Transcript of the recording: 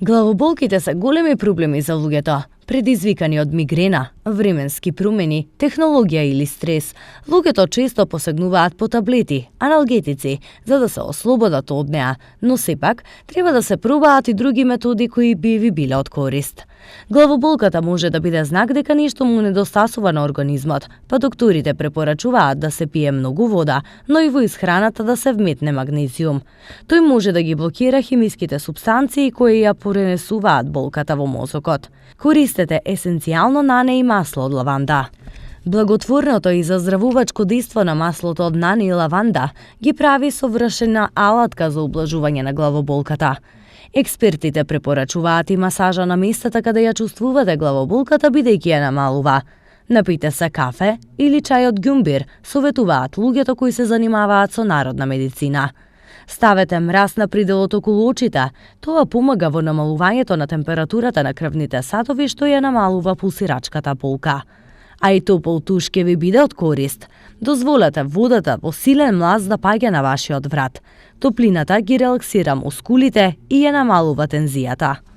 Главоболките се големи проблеми за луѓето, предизвикани од мигрена, временски промени, технологија или стрес. Луѓето често посегнуваат по таблети, аналгетици, за да се ослободат од неа, но сепак треба да се пробаат и други методи кои би ви биле од корист. Главоболката може да биде знак дека нешто му недостасува на организмот, па докторите препорачуваат да се пие многу вода, но и во исхраната да се вметне магнезиум. Тој може да ги блокира химиските супстанции кои ја пренесуваат болката во мозокот. Користете есенцијално нане и масло од лаванда. Благотворното и заздравувачко дејство на маслото од нане и лаванда ги прави совршена алатка за ублажување на главоболката. Експертите препорачуваат и масажа на местата каде ја чувствувате главоболката бидејќи ја намалува. Напите се кафе или чај од ѓумбир, советуваат луѓето кои се занимаваат со народна медицина. Ставете мраз на приделот околу очите. Тоа помага во намалувањето на температурата на крвните сатови што ја намалува пулсирачката болка. А и топол туш ќе ви биде од корист. Дозволете водата во силен млаз да паѓа на вашиот врат. Топлината ги релаксира мускулите и ја намалува тензијата.